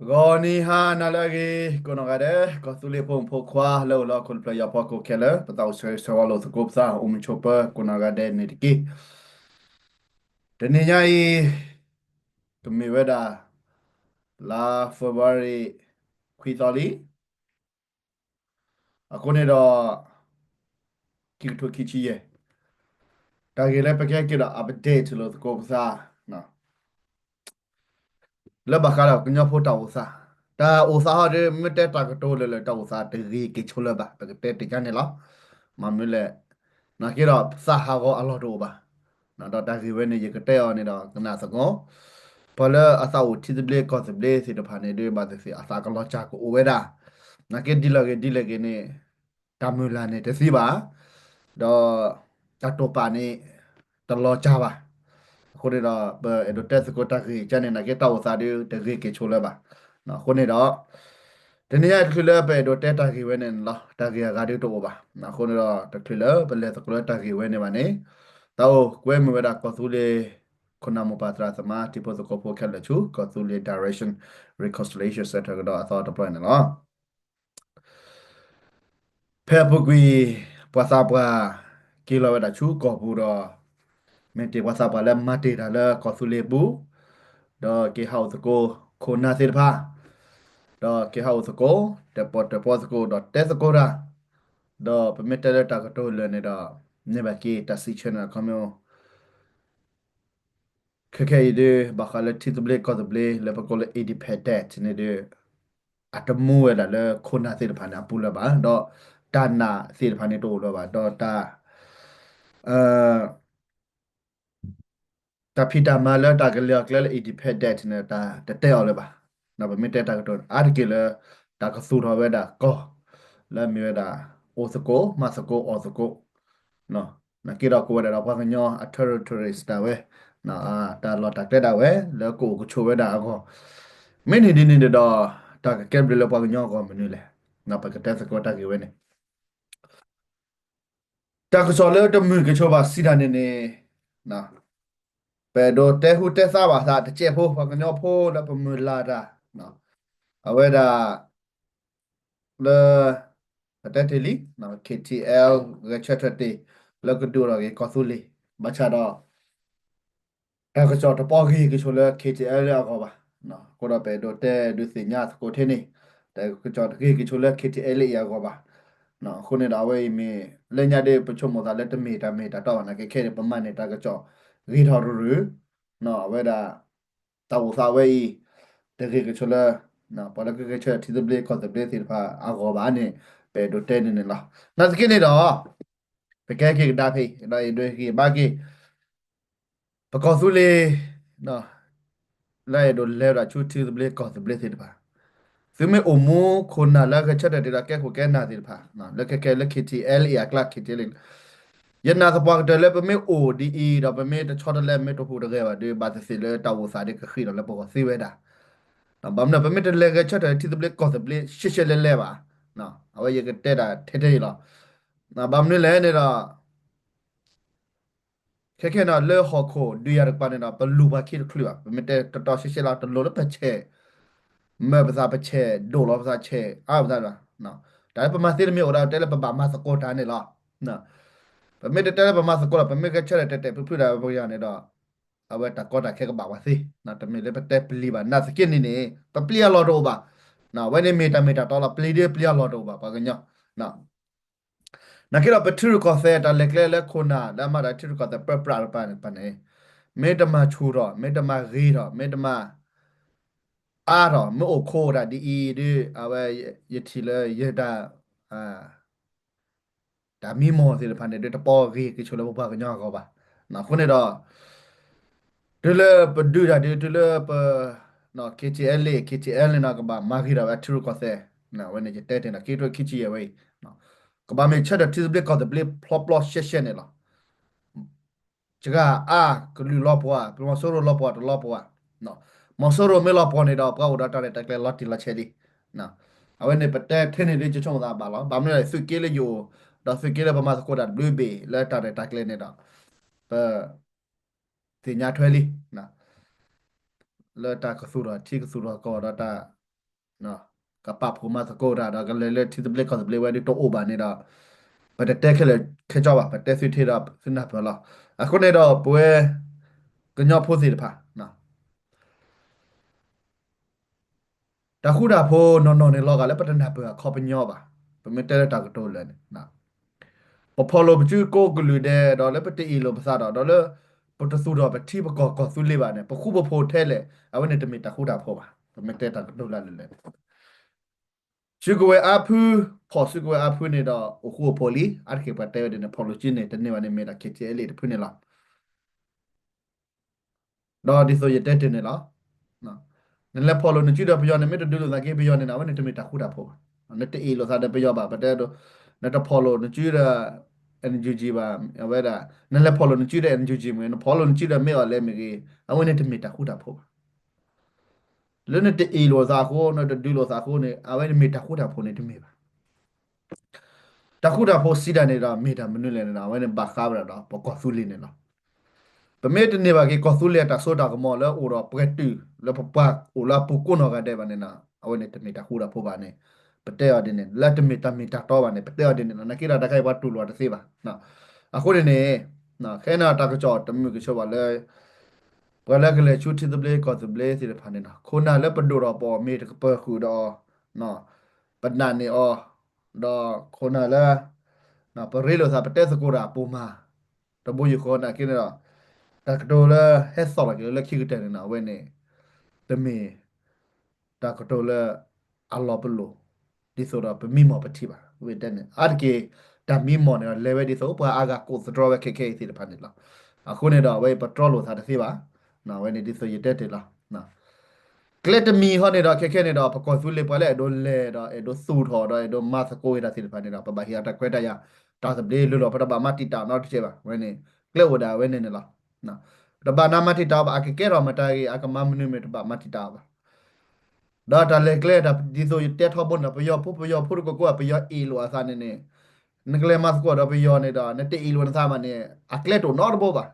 ဂီၤနံၤဟါနၤလၢအဂ့ၤ ကိးနီၢ်ဂၤဒဲး ကီၢ်သူလ့ၤဖိမုၣ်ဖိခွါလၢအိၣ်လၢဟီၣ်ခိၣ်တဖျၢၣ်ယီၤဖီခိၣ်ခဲလၢာ် ပသးအိၣ်ဆၢဂ့ၤဆၢဝါလိာ်သကိးပသး အိၣ်မုာ်ဆိးပၢၤကိးနီၢ်ဂၤဒဲးန့ၣ်တက့ၢ်. တနံၤညါအံၤ ကမ့ၢ်ဝဲဒၣ် လါ February ခွံသီလံ. အဃိန့ၣ်ဒီး ခံကထိခံဆံယဲၢ် တၢ်ဂ့ၢ်လၢပကဟဲက့ၤဒီး update လိာ်သကိးပသး လၢဘၣ်ဃးဒီးကညီဖိတၢ်အိၣ်သး, တၢ်အိၣ်သးဟီဒီး မ့ၢ်တဲတၢ်ကတိၤလၢာ်လၢာ် တၢ်အိၣ်သးတဂ့ၤက့ၤဆိလၢၤဘၣ် ပကတဲတ့ၢ်ညါန့ၣ်လီၤ. မ့ၢ်မနုၤလဲၣ် နာ်က့ဒီးပသးဟးဂီၤအလီၢ်တအိၣ်ဘၣ်. ဒီးတၢ်ဂ့ၢ်ဝဲန့ၣ် ယကတဲအီၤန့ၣ်ဒီး ကနၣ်သကိး ပှၤလၢအသးအိၣ်ထံသဘျ့ကီၢ်သဘျ့သ့ၣ်တဖၣ်န့ၣ်ဒီး ဘၣ်သ့ၣ်သ့ၣ်အသးကလီၤစၢ်ကအိၣ်ဝဲဒၣ်. နာ်က့ဒ်လဲၣ်ဂ့ၤဒ်လဲၣ်ဂ့ၤန့ၣ် တၢ်မုၢ်လၢ်န့ၣ်တသံဘၣ်, ဒီးတၢ်တိာ်ပာ်န့ၣ် တလီၤစၢ်ဘၣ်. အဃိန့ၣ်ဒီး ပအဲၣ်ဒိးတဲသကိးတၢ်ဂ့ၢ်ကန့ၣ် နာ်က့တၢ်အိၣ်သးဒီး တဂ့ၤက့ၤဆိလၢၤဘၣ်. အဃိန့ၣ်ဒီး တနံၤညါတချုးလၢပအဲၣ်ဒိးတဲတၢ်ဂ့ၢ်ဝဲန့ၣ်လီၤ တၢ်ဂ့ၢ်အဂၤဒီးတအိၣ်ဘၣ်. အဃိန့ၣ်ဒီး တချုးလၢပလဲၤသကိးလၢတၢ်ဂ့ၢ်ဝဲန့ၣ်ဘၣ်န့ၣ် တၢ်အိၣ်ကွဲမုာ်ဝဲဒၣ်ကီၢ်သူလ့ၤ ခိၣ်နၢ်မိၢ်ပၢ်သရၣ်သမါ တံၤဖိသကိးဖိခဲလၢာ်ဆူ ကီၢ်သူလ့ၤ Direction Reconciliation Center ကဒီးအသီတဘျီန့ၣ်လီၤ. ဖဲအပူၤကွံာ် ပှၤသးပှၢ် က့ၤလီၤဝဲဒၣ်ဆူကီၢ်ပူၤဒီး မ့ၢ်တ့ၢ်ပှၤသးပှၢ်လၢမၤတ့ၢ်တၢ်လၢကီၢ်သူလ့ၤပူၤ, ဒီးက့ၤဟးအိၣ်သကိး ခိၣ်နၢ်သ့ၣ်တဖၣ်, ဒီးက့ၤဟးအိၣ်သကိး တဲပီၣ်တဲပီသကိး ဒီးတဲသကိးတၢ်, ဒီးပမ့ၢ်တဲလၢတၢ်ကတိၤလၢာ်န့ၣ်ဒီး န့ၢ်ဘၣ်က့ၤတၢ်စံးဆၢန့ၣ်အခီပညီ ခဲခဲအံၤဒီး ဘၣ်ဃးလၢထံသဘျ့ကီၢ်သဘျ့ လၢပကိးလၢ independent န့ၣ်ဒီး အတမူဝဲဒၣ်လၢခိၣ်နၢ်သ့ၣ်တဖၣ်န့ၣ်အပူၤလၢၤဘၣ်, ဒီးတၢ်နာ်သ့ၣ်တဖၣ်န့ၣ်တအိၣ်လၢၤဘၣ်, ဒီးတၢ် တၢ်ဖံးတၢ်မၤလၢတၢ်ကလဲၤအီၤကျဲလၢ independent န့ၣ် တၢ်တတဲအီၤလၢၤဘၣ်. ပမ့ၢ်တဲတၢ်ကတိၤအါတက့ၢ်လၢ တၢ်ကသူၣ်ထီၣ်ဝဲဒၣ်ကီၢ် လၢအမ့ၢ်ဝဲဒၣ် အိၣ်သကိး မၤသကိး အီၣ်သကိး နာ်က့ဒီးကိးဝဲဒၣ်ဒီးပှၤကညီအ territories ဒၣ်ဝဲ, တၢ်လီၢ်တၢ်ကျဲဒၣ်ဝဲ လၢကအိၣ်ကဆိးဝဲဒၣ်အဂီၢ်, မ့ၢ်န့ၣ်ဒ်န့ၣ်ဒီး တၢ်ကကဲဘျုးလၢပှၤကညီအဂီၢ်မနုၤလဲၣ်. ပကတဲသကိးတၢ်ဂ့ၢ်ဝဲန့ၣ် တၢ်ကစီၣ်လၢတမုာ်ကဆိးဘၣ်စံးတၢ်န့ၣ်န့ၣ် ပအဲၣ်ဒိးတဲဟူတဲသါဘၣ်သးတစဲးဖိ ပှၤကညီဖိလၢပမုၢ်လၢ်တၢ် အဝဲဒၣ် လၢ ပတဲတ့ၢ်လံ KTL ဂဲၤဆၢထၢၣ်တ့ၢ် လၢကဒုးအိၣ်ထီၣ်က့ၤကီၢ်သူလ့ၤ ဘၣ်ဆၣ်ဒီး တၢ်ကစီၣ်တပီဂ့ၤက့ၤဆိလၢ KTL အဂီၢ်ဘၣ်. အဃိဒီးပအဲၣ်ဒိးတဲဒုးသ့ၣ်ညါသကိးထဲန့ၣ် တၢ်ကစီၣ်တဂ့ၤက့ၤဆိလၢ KTL အံၤအဂီၢ်ဘၣ်. အဃိန့ၣ်ဒီးအဝဲအံၤမ့ၢ် လၢညါဒီးပဆိကမိၣ်သးလၢတမ့ၢ်တၢ်မ့ၢ်တၢ်တီဘၣ်နာ်က့ ခဲအံၤပမၤန့ၢ်တၢ်ကစီၣ်ဂ့ၤထီၣ်ရုၢ်ရုၢ် အဝဲဒၣ် တၢ်အိၣ်သးဝဲအံၤ တဂ့ၤက့ၤဆိလၢ ပှၤလၢကဂဲၤဆၢထံသဘျ့ကီၢ်သဘျ့သ့ၣ်တဖၣ်အဂီၢ်ဘၣ်န့ၣ် ပအဲၣ်ဒိးတဲန့ၣ်န့ၣ်လီၤ. နာ်သက့န့ၣ်ဒီး ပကဲက့ၤကဒါဖဲအံၤ ဒီးအဲၣ်ဒိးဟ့ၣ်ဂံၢ်ဘါက့ၤ ပကီၢ်သူလ့ၤ လၢအဲၣ်ဒိးလဲၤဝဲဒၣ်ဆူထံသဘျ့ကီၢ်သဘျ့သ့ၣ်တဖၣ် သုမ့ၢ်အိၣ်မူခိၣ်နၢ်လၢဂဲၤဆၢထၢၣ်တ့ၢ်ဒီးကဲခိၣ်ကဲနၢ်သ့ၣ်တဖၣ် လၢခဲခဲလၢ KTLA အကျါ KTLA ယနာ်သပှၢ်ကတၢၢ်လၢပမ့ၢ်အိၣ်ဒ်အံၤ ဒီးပမ့ၢ်တဆီတလဲမ့ၢ်တဟူးတဂဲၤဘၣ်ဒီး ဘၣ်သ့ၣ်သ့ၣ်လၢတၢ်အိၣ်သးဒီးကဃံးဒီးလၢပဂီၢ်သ့ဝဲဒၣ်. ဘၣ်မနုၤ ပမ့ၢ်တလဲၤဂဲၤဆၢထၢၣ်ထံသဘျ့ကီၢ်သဘျ့ရှဲရှဲလဲလဲဘၣ်. အဝဲယကတဲဒၣ်ထဲထဲအံၤလီၤ. ဘၣ်မနုၤလဲၣ်န့ၣ်ဒီး ခဲခဲန့ၣ် လၢဟီၣ်ခိၣ်ဒုးယၤတကပၤန့ၣ်ဒီး ပလူၤပှၤခံတချုးဘၣ်. ပမ့ၢ်တဲတီတီရှဲရှဲလီၤ တလိၣ်လၢပဆဲး မၢပသးပဆဲး ဒိၣ်လီၤပသးဆဲး အါပသးဒီး တၢ်လၢပမၤသ့တမ့ၢ်အိၣ်ဒၣ် တဲလၢပဘၣ်မၤသကိးတၢ်န့ၣ်လီၤ. ပမ့ၢ်တတဲလၢပမၤသကိးလီၤ ပမ့ၢ်ဂဲၤဆၢထၢၣ်တဲာ်တဲာ်ဖျုးဖျုးဒၣ်ပှၤကညီန့ၣ်ဒီး အဝဲတၢ်ကီတၢ်ခဲကဘၣ်ပှၤသ့. တမ့ၢ်လၢပတဲပျံၤဘၣ် နာ်သက့န့ၣ်န့ၣ် ပပျံၤအလီၢ်တအိၣ်ဘၣ်. အဝဲန့ၣ်မ့ၢ်တၢ်မ့ၢ်တၢ်တီလီၤ ပျံၤဒီးပျံၤအလီၢ်တအိၣ်ဘၣ် ပှၤကညီ နာ်က့ဒီးပထံရူၢ်ကီၢ်သဲးတၢ်လဲၤကျဲလၢခိၣ်နၢ် လၢအမၤတၢ်ထံရူၢ်ကီၢ်သဲးပၢပြးတကပၤန့ၣ် မ့ၢ်တမၤဆူၣ်ထီၣ် မ့ၢ်တမၤဂ့ၤထီၣ် မ့ၢ်တမၤအါထီၣ် မ့ၢ်အိၣ်ခိးဒၣ်ဒ်အံၤဒီး အဝဲယထံၣ်လၢယတၢ် တၢ်မံမီၢ်သ့ၣ်တဖၣ်န့ၣ်ဒီး တပီဂ့ၤက့ၤဆိလၢပပှၤကညီအဂီၢ်ဘၣ်. အဃိန့ၣ်ဒီး တုၤလၢပဒုးတၢ်ဒုး တုၤလၢပ KTLA KTLA န့ၣ်ဒီး ကဘၣ်မၤဂ့ၤထီၣ်ဝဲအထံရူၢ်ကီၢ်သဲး အဝဲန့ၣ်ယတဲတ့ၢ်ဒီး ခံကထိခံဆံယဲၢ်ဝဲအံၤ ကဘၣ်မ့ၢ်ဆၢထၢၣ်ထံသဘျ့ကီၢ်သဘျ့ဖျီဖျီရှဲရှဲန့ၣ်လီၤ. စှၤအါ ကလုာ်လီၤပှီၢ် ပမီၤစိရိၤလီၤပှီၢ်တလီၤပှီၢ် မီၤစိရိၤမ့ၢ်လီၤပှီၢ်န့ၣ်ဒီး ပှၤအိၣ်ဒီးတၢ်ရဲၣ်တၢ်ကျဲၤလီၤတံၢ်လီၤဆဲးလံ. အဝဲန့ၣ်ပတဲထဲန့ၣ်ဒ်ယဆိကမိၣ်သးဘၣ်လီၤ. ဘၣ်မနုၤလဲၣ်သုးက့လၢယအိၣ် ဒီးသုးက့လၢပမၤသကိးတၢ်တဘျုးဘ့ၣ်လၢတၢ်ရဲၣ်တၢ်ကျဲၤန့ၣ်ဒီး ပ သ့ၣ်ညါထွဲလံ လၢတၢ်ကသူၣ်ထီၣ်ထံကသူၣ်ထီၣ်ကီၢ်ဒီးတၢ် ကပာ်ဖှိၣ်မၤသကိးတၢ်ဒီး ကလဲၤလၢထံသဘျ့ကီၢ်သဘျ့ဝဲဒၣ်တအိၣ်ဘၣ်န့ၣ်ဒီး ပတတဲခဲလၢာ်ခဲဆ့ဘၣ်, ပတဲသုထံဒီးသုနၢ်ပၢၢ်လီၤ. အဃိန့ၣ်ဒီးပဝဲ ကညီဖိသ့ၣ်တဖၣ် တၢ်ဃူတၢ်ဖိးနီၢ်နီၢ်န့ၣ် လီၤဂာ်လၢပတနၢ်ပၢၢ်အခီပညီဘၣ်. ပမ့ၢ်တဲလၢတၢ်ကတိၤလၢာ်န့ၣ် ပဖီၣ်လိာ်ပစုကိးကလုာ်ဒဲး ဒီးလၢပတအ့ၣ်လိာ်ပသးဒီး ဒီးလၢပတသူၣ်ထီၣ်ပထံပကီၢ်ကီၢ်သူလ့ၤဘၣ်န့ၣ် ပဃူပဖိးထဲလဲၣ် အဝဲန့ၣ်တမ့ၢ်တၢ်ဃူတၢ်ဖိးဘၣ်. ပမ့ၢ်တဲတၢ်ကတိၤလၢာ်လၢာ်န့ၣ် စုကဝဲၤအါဖု, ဖီၣ်စုကဝဲၤအါဖုန့ၣ်ဒီး အိၣ်ဃူအိၣ်ဖိးလံ. အါတက့ၢ်ပှၤတဲဝဲဒ်န့ၣ် ဖီၣ်လိာ်စုန့ၣ် တန့ၢ်ဘၣ်န့ၣ် မ့ၢ်ဒၣ် ခ့ၣ်ထံၣ်အဲလ့ၣ် တဖုန့ၣ်လီၤ. ဒီးဒ်သိးယတဲတ့ၢ်န့ၣ်လီၤ. နလဲၤဖီၣ်လိာ်နစုဒီးပယီၤန့ၣ် မ့ၢ်တဒုးလိာ်သးက့ၤပယီၤန့ၣ် အဝဲန့ၣ်တမ့ၢ်တၢ်ဃူတၢ်ဖိးဘၣ်. နတအ့ၣ်လိာ်သးဒီးပယီၤဘၣ် ပတဲဒိ, နတဖီၣ်လိာ်နစုဒီး NUG ဘၣ်, အဝဲဒၣ် နလဲၤဖီၣ်လိာ်နစုဒီး NUG မ့ၢ်ဂ့ၤ, နဖီၣ်လိာ်နစုဒီး မ့ၢ်အီၤလဲၣ်မ့ၢ်ဂ့ၤ, အဝဲန့ၣ်တမ့ၢ်တၢ်ဃူတၢ်ဖိးဘၣ်. လၢနတအ့ၣ်လိာ်သးအဃိ, နတဒုးလိာ်သးအဃိန့ၣ် အဝဲန့ၣ်မ့ၢ်တၢ်ဃူတၢ်ဖိးန့ၣ်တမ့ၢ်ဘၣ်. တၢ်ဃူတၢ်ဖိးစံးတၢ်န့ၣ်ဒီး မ့ၢ်တၢ်မနုၤလဲၣ်န့ၣ်ဒီး အဝဲန့ၣ်ဘၣ်ဃးဝဲဒၣ်ဒီး ပကီၢ်သူလ့ၤန့ၣ်လီၤ. ပမ့ၢ်တန့ၢ်ဘၣ်က့ၤ ကီၢ်သူလ့ၤအတၢ်စိတၢ်ကမီၤလၢအိၣ်ဒီးပှဲၤတုာ် လၢပပှၤအိၣ်လၢအပူၤကိးနီၢ်ဂၤဒဲးဘၣ်န့ၣ်ဒီး အဝဲန့ၣ်တမ့ၢ်တၢ်ဃူတၢ်ဖိးဘၣ်န့ၣ် ပတဲအီၤဒ်န့ၣ်, လၢတမ့ၢ်တၢ်မ့ၢ်တၢ်တီဘၣ်န့ၣ် ပတဲအီၤဒ်န့ၣ်လီၤ. နာ်က့ဒီးတၢ်ခါအံၤပှၤတူၢ်လိာ်တသ့ဘၣ်. အဃိန့ၣ်န့ၣ် ခဲအံၤန့ၣ်တၢ်ကစီၣ်တမုာ်ကဆၢဘၣ်လၢ ပှၤလၢကလဲၤဆူထံသဘျ့ကီၢ်သဘျ့သ့ၣ်တဖၣ်န့ၣ်လီၤ. ခိၣ်နၢ်လၢပဒိၣ်ထီၣ်ပအီၣ်မ့ၤတကပၢၤဃုာ်ဒီး ပနာ်န့ၢ်အီၤ, ဒီးခိၣ်နၢ်လၢ ပရ့လိာ်သးပတဲသကိးတၢ်အပိၢ်မၤ တဘိယူၢ်ဃီနာ်က့န့ၣ်ဒီး တၢ်ကတိၤလၢဟဲသီၣ်လီၤက့ၤလၢခံကတၢၢ်န့ၣ်ဒီး အဝဲန့ၣ် တမ့ၢ် တၢ်ကတိၤလၢအလီၤပလိာ် ဒ်သိးဒီးပမံမီၢ်ပထံၣ်ဘၣ်. ဝဲတဲန့ၣ် အါတက့ၢ် တၢ်မံမီၢ်န့ၣ်ဒီး လဲၤဝဲဒ်သိးပှၤအါဂၤကိးသတြီဝဲခဲခဲအံၤသ့ၣ်တဖၣ်န့ၣ်လီၤ. အဃိန့ၣ်ဒီး အဝဲအံၤပတြီလိာ်သးတသ့ဘၣ်. အဝဲန့ၣ်ဒ်သိးယတဲတ့ၢ်လီၤ. ကျဲတမံၤဃီန့ၣ်ဒီး ခဲခဲန့ၣ်ဒီး ပကီၢ်သူလ့ၤပှၤလၢအဲၣ်ဒိးလဲၤဒီး အဲၣ်ဒိးသူၣ်ထီၣ်ဒီး အဲၣ်ဒိးမၤသကိးဝဲတၢ်သ့ၣ်တဖၣ်န့ၣ်ဒီး ပဘၣ်ဟ့ၣ်အတၢ်ခွဲးတၢ်ယာ် တၢ်သဘျ့လၢလီၢ် ပတဘၣ်မၤတံာ်တာ်နီတစဲးဘၣ်. ဝဲန့ၣ် ကျဲအိၣ်ဒၣ်ဝဲန့ၣ်န့ၣ်လီၤ. တဘၣ်နၤမၤတံာ်တာ်အီၤဘၣ်, အကကဲထီၣ်မတၤဂ့ၤ အကမၤမနုၤမ့ၢ်တဘၣ်မၤတံာ်တာ်အီၤဘၣ်. ဒီးတၢ်လဲၤကျဲတၢ်ဒ်သိးယတဲထီဘိန့ၣ်ဒီး ပယီၤဖိ ပယီၤဖိတကကိး ပယီၤအ့ၣ်လိာ်အသးန့ၣ်န့ၣ် နကလဲၤမၤသကိးဒီးပယီၤန့ၣ်ဒီး နတအ့ၣ်လိာ်နသးဘၣ်န့ၣ် အကျဲတအိၣ်နီတဘိဘၣ်.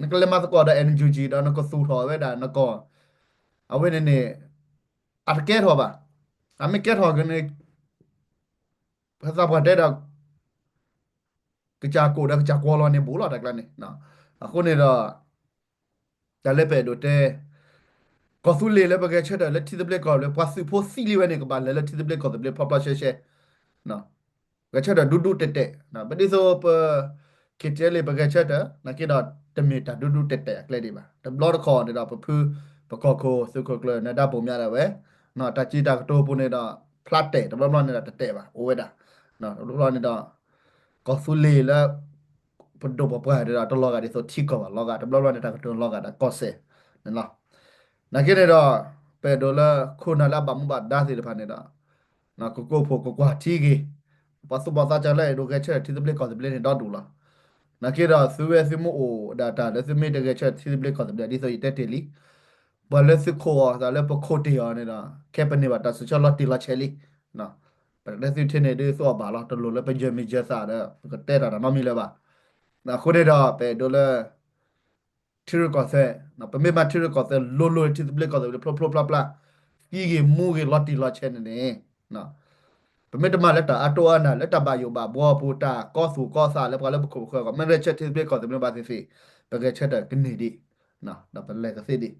နကလဲၤမၤသကိးဒီး NUG ဒီးနကသူၣ်ထီၣ်ဝဲဒၣ်နကီၢ် အဝဲန့ၣ်န့ၣ် အတကဲထီၣ်ဘၣ်. အမ့ၢ်ကဲထီၣ်က့ၤန့ၣ် ပသးပှၢ်တဲဒီး ကစၢ်ကိၣ်ဒီးကစၢ်ကွီၤလီၤန့ၣ်ဘူးလီၤတၢ်ကျါန့ၣ်. အဃိန့ၣ်ဒီး တၢ်လၢပအဲၣ်ဒိးတဲ ကီၢ်သူလ့ၤလၢပဂဲၤဆၢထၢၣ်လၢထံသဘျ့ကီၢ်သဘျ့ ပှၤသုးဖိသံလံဝဲန့ၣ် ကဘၣ်လဲၤလၢထံသဘျ့ကီၢ်သဘျ့ဖျီဖျီရှဲရှဲ ဂဲၤဆၢထၢၣ်ဒူဒူတဲာ်တဲာ်, ပဒ်သိးပ KTLA ပဂဲၤဆၢထၢၣ် နာ်က့ဒီး တမ့ၢ်တၢ်ဒူဒူတဲာ်တဲာ်အကျဲဒံးဘၣ်. တဘျီတခီၣ်န့ၣ်ဒီး ပဖု ပကီၢ်ခိၣ်သုးခိၣ်ကျၢၢ် နၢၤဒါဘိၣ်မၠးဒၣ်ဝဲ တၢ်စံးတၢ်ကတိၤပူၤန့ၣ်ဒီး ဖျါတဲာ် တဘျီဘျီန့ၣ်ဒီးတတဲာ်ဘၣ် အိၣ်ဝဲဒၣ်. တဘျီဘျီန့ၣ်ဒီး ကီၢ်သူလ့ၤလၢ ပဒိၣ်ပပှၢ်န့ၣ်ဒီး တလီၤဂာ်ဒ်သိးထံကီၢ်ဘၣ် လီၤဂာ် တဘျီဘျီန့ၣ် တၢ်ကတိၤလီၤဂာ်ဒီးကီၢ်စဲၣ်န့ၣ်လီၤ. နာ်က့န့ၣ်ဒီး ပအဲၣ်ဒိးလၢခိၣ်နၢ်လၢအဘၣ်မူဘၣ်ဒါသ့ၣ်တဖၣ်န့ၣ်ဒီး ကကိးဖှိၣ်ကကွၢ်ထံက့ၤ ပှၤသူၣ်ဘီၣ်သးစၢ်လၢအဲၣ်ဒိးဂဲၤဆၢထၢၣ်ထံသဘျ့ကီၢ်သဘျ့န့ၣ် ဒီဒူၣ်လီၤ. နာ်က့ဒီး သုဝဲသုမ့ၢ်အိၣ်ဒၣ်တၢ်လၢသုမ့ၢ်တဂဲၤဆၢထၢၣ်ထံသဘျ့ကီၢ်သဘျ့ ဒ်သိးယတဲတ့ၢ်လံ ပှၤလၢသုခိးအီၤသးလၢပခိးတ့ၢ်အီၤန့ၣ်ဒီး ခဲပန့ၢ်ဘၣ်တၢ်စံးဆၢလီၤတံၢ်လီၤဆဲးလံ. ပတဲသုထဲန့ၣ်ဒ်သိးအဘၣ်လီၤ တလိၣ်လၢပယၢၤမံၤယၢၤသးဒီး ပကတဲတၢ်တၢ်နီတမံၤလၢၤဘၣ်. အဃိန့ၣ်ဒီး ပအဲၣ်ဒိးလၢ ထံရူၢ်ကီၢ်သဲး, ပမ့ၢ်မၤထံရူၢ်ကီၢ်သဲးလိၤလိၤ ထံသဘျ့ကီၢ်သဘျ့ဖျိဖျိဖျါဖျါ သံဂ့ၤမူဂ့ၤလီၤတံၢ်လီၤဆဲးန့ၣ်န့ၣ် ပမ့ၢ်တမၤလၢတၢ်အါတိအါနၢ် လၢတၢ်ဘၣ်ယိၣ်ဘၣ်ဘှီအပူၤ တၢ်ကီသူၣ်ကီသးလၢပှၤလၢပခိၣ်ပဃၢၤအဂီၢ် မ့ၢ်ဂဲၤဆၢထၢၣ်ထံသဘျ့ကီၢ်သဘျ့ဘၣ်သ့ၣ်သ့ၣ် ပဂဲၤဆၢထၢၣ်ကန့ၢ်ဒံး ဒီးပလဲၤကသ့ဒံး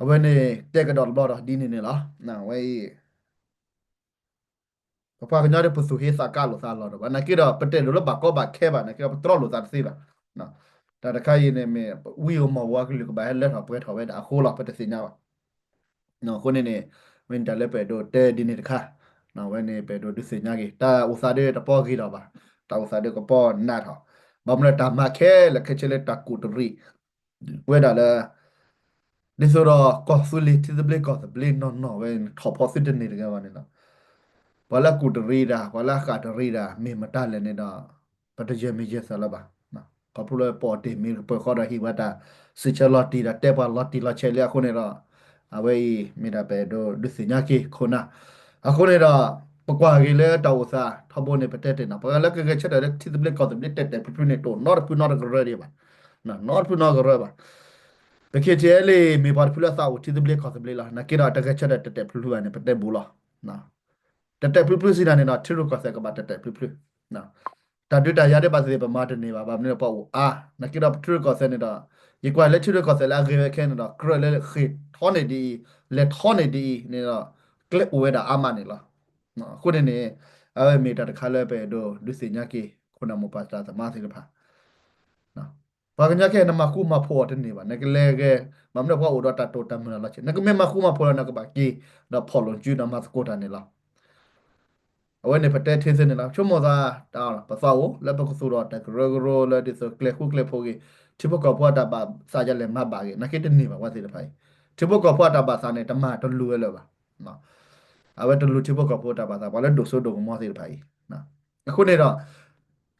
အဝဲန့ၣ်တဲကဒီးတဘျီဒီးဒ်န့ၣ်န့ၣ်လီၤ. အဝဲအံၤ ပပှၤကညီဒီးပသူၣ်ဟ့သးကါလိာ်သးလီၤဒီးဘၣ် နာ်က့ဒီး ပတအဲၣ်ဒိးလၢဘၣ်ကီဘၣ်ခဲဘၣ် နာ်က့ဒီး ပတြီလိာ်သးတသ့ဘၣ်. တၢ်တခါအံၤန့ၣ်မ့ၢ် ဝံဧိၤမီၢ်ဧိၤအကလုၢ်ကဘၣ်ဟဲလၢထီၣ်ပှဲၤထီၣ်ဝဲဒၣ်အဃိလီၤ ပတသ့ၣ်ညါဘၣ်. အဃိန့ၣ်န့ၣ် ဝဲန့ၣ်တၢ်လၢပအဲၣ်ဒိးတဲဒ်န့ၣ်တခါ ဝဲန့ၣ်ပအဲၣ်ဒိးဒုးသ့ၣ်ညါက့ၤ တၢ်အိၣ်သးဒီးတပီၢ်ဂ့ၤထီၣ်ဘၣ် တၢ်အိၣ်သးဒီးကပီၢ်နးထီၣ် ဘၣ်မနုၤလၢတၢ်မၤခဲလၢာ်ခဲဆ့လၢတၢ်ကူၣ်တရံး ဝဲဒၣ်လၢ ဒ်သိးဒီးကီၢ်သူလ့ၤထံသဘျ့ကီၢ်သဘျ့နီၢ်နီၢ်ဝဲန့ၣ် ထီၣ်ဖီသုတန့ၢ်တဂၤဘၣ်န့ၣ်လီၤ. ပှၤလၢအကူၣ်တရံးတၢ် ပှၤလၢအဃၣ်တရံးတၢ် မ့ၢ်မတၤလဲၣ်န့ၣ်ဒီး ပတယၢၤမံၤယၢၤသးလၢၤဘၣ်. ခီဖျိလၢပအီၣ်တ့ၢ်မ့ၤတကပၢၤဃီဒီးဟ့ၣ်ဝဲတၢ်စံးဆၢလီၤတံၢ်ဒီးတဲပှၤလီၤတံၢ်လီၤဆဲးလံအဃိန့ၣ်ဒီး အဝဲအံၤမ့ၢ်ဒၣ်ပအဲၣ်ဒိးဒုးသ့ၣ်ညါက့ၤခိၣ်နၢ် အဃိန့ၣ်ဒီး ပကွၢ်က့ၤလၢတၢ်အိၣ်သးထီဘိန့ၣ် ပတဲတ့ၢ်နီၤ ပှၤလၢကဂဲၤဆၢထၢၣ်လၢထံသဘျ့ကီၢ်သဘျ့တဲာ်တဲာ်ဖုဖုန့ၣ် တအိၣ်နီတဖုနီတကရၢဒံးဘၣ်. နီတဖုနီတကရၢဘၣ်. ပ K T L A မ့ၢ်ပှၤတဖုလၢအသးအိၣ်ထံသဘျ့ကီၢ်သဘျ့လီၤ. နာ်က့ဒီးတဂဲၤဆၢထၢၣ်တဲာ်တဲာ်ဖျုးဖျုးဘၣ်န့ၣ် ပတဲဘူးလီၤ. တဲာ်တဲာ်ဖျုးဖျုးစံးတၢ်န့ၣ်ဒီး ထံရူၢ်ကီၢ်သဲးကဘၣ်တဲာ်တဲာ်ဖျုးဖျုး တၢ်ဒုးတၢ်ယၤဒ်ဘၣ်သ့ၣ်သ့ၣ် ပမၤတန့ၢ်ဘၣ်, ဘၣ်မနုၤဒီးပှၤအိၣ်အါ, နာ်က့ဒီးပထံရူၢ်ကီၢ်သဲးန့ၣ်ဒီး ယကွၢ်လၢထံရူၢ်ကီၢ်သဲးလၢအဂ့ၤဝဲခဲန့ၣ်ဒီး ကြၢးလၢဃ့ၢ်ထီန့ၢ်ဒ်အံၤ, လဲၤထီန့ၢ်ဒ်အံၤန့ၣ်ဒီး ကျဲအိၣ်ဝဲဒၣ်အါမးန့ၣ်လီၤ. အဃိန့ၣ်န့ၣ် အဝဲမ့ၢ်တၢ်တခါလၢပအဲၣ်ဒိးဒုးသ့ၣ်ညါက့ၤ ခိၣ်နၢ်မိၢ်ပၢ်သရၣ်သမါသ့ၣ်တဖၣ် ပှၤကညီခဲအံၤ နမၤဃူမၤဖိးအီၤတန့ၢ်ဘၣ်, နကလဲၤဂဲၤ ဘၣ်မနုၤပှၤအိၣ်ဒီးတၢ်တိာ်တၢ်မုၢ်လၢ်လီၤဆ့, နကမ့ၢ်မၤဃူမၤဖိးလီၤ နကဘၣ်က့ၤ ဒီးဖီၣ်လိာ်စုဒီးမၤသကိးတၢ်န့ၣ်လီၤ. အဝဲန့ၣ်ပတဲထဲသိးန့ၣ်လီၤ. ဆိကမိၣ်သး ပသးအိၣ်လၢပကသူၣ်ထီၣ်တၢ်ကရၢကရိလၢဒ်သိးကျဲဃူကျဲဖိးဂ့ၤ, ထံဖိကီၢ်ဖိအတၢ်ဘၣ်သးယလဲၤမၤဘၣ်ဂ့ၤ, နာ်က့တန့ၢ်ဘၣ်ဝဲသ့ၣ်တဖၣ်အံၤ, ထံဖိကီၢ်ဖိအတၢ်ဘၣ်သးန့ၣ် တမၤတလူၤဝဲလၢၤဘၣ်. အဝဲတလူၤထံဖိကီၢ်ဖိတၢ်ဘၣ်သး ပှၤလၢဒိၣ်စိဒိၣ်ကမီၤသ့ၣ်တဖၣ်အံၤ, အဃိန့ၣ်ဒီး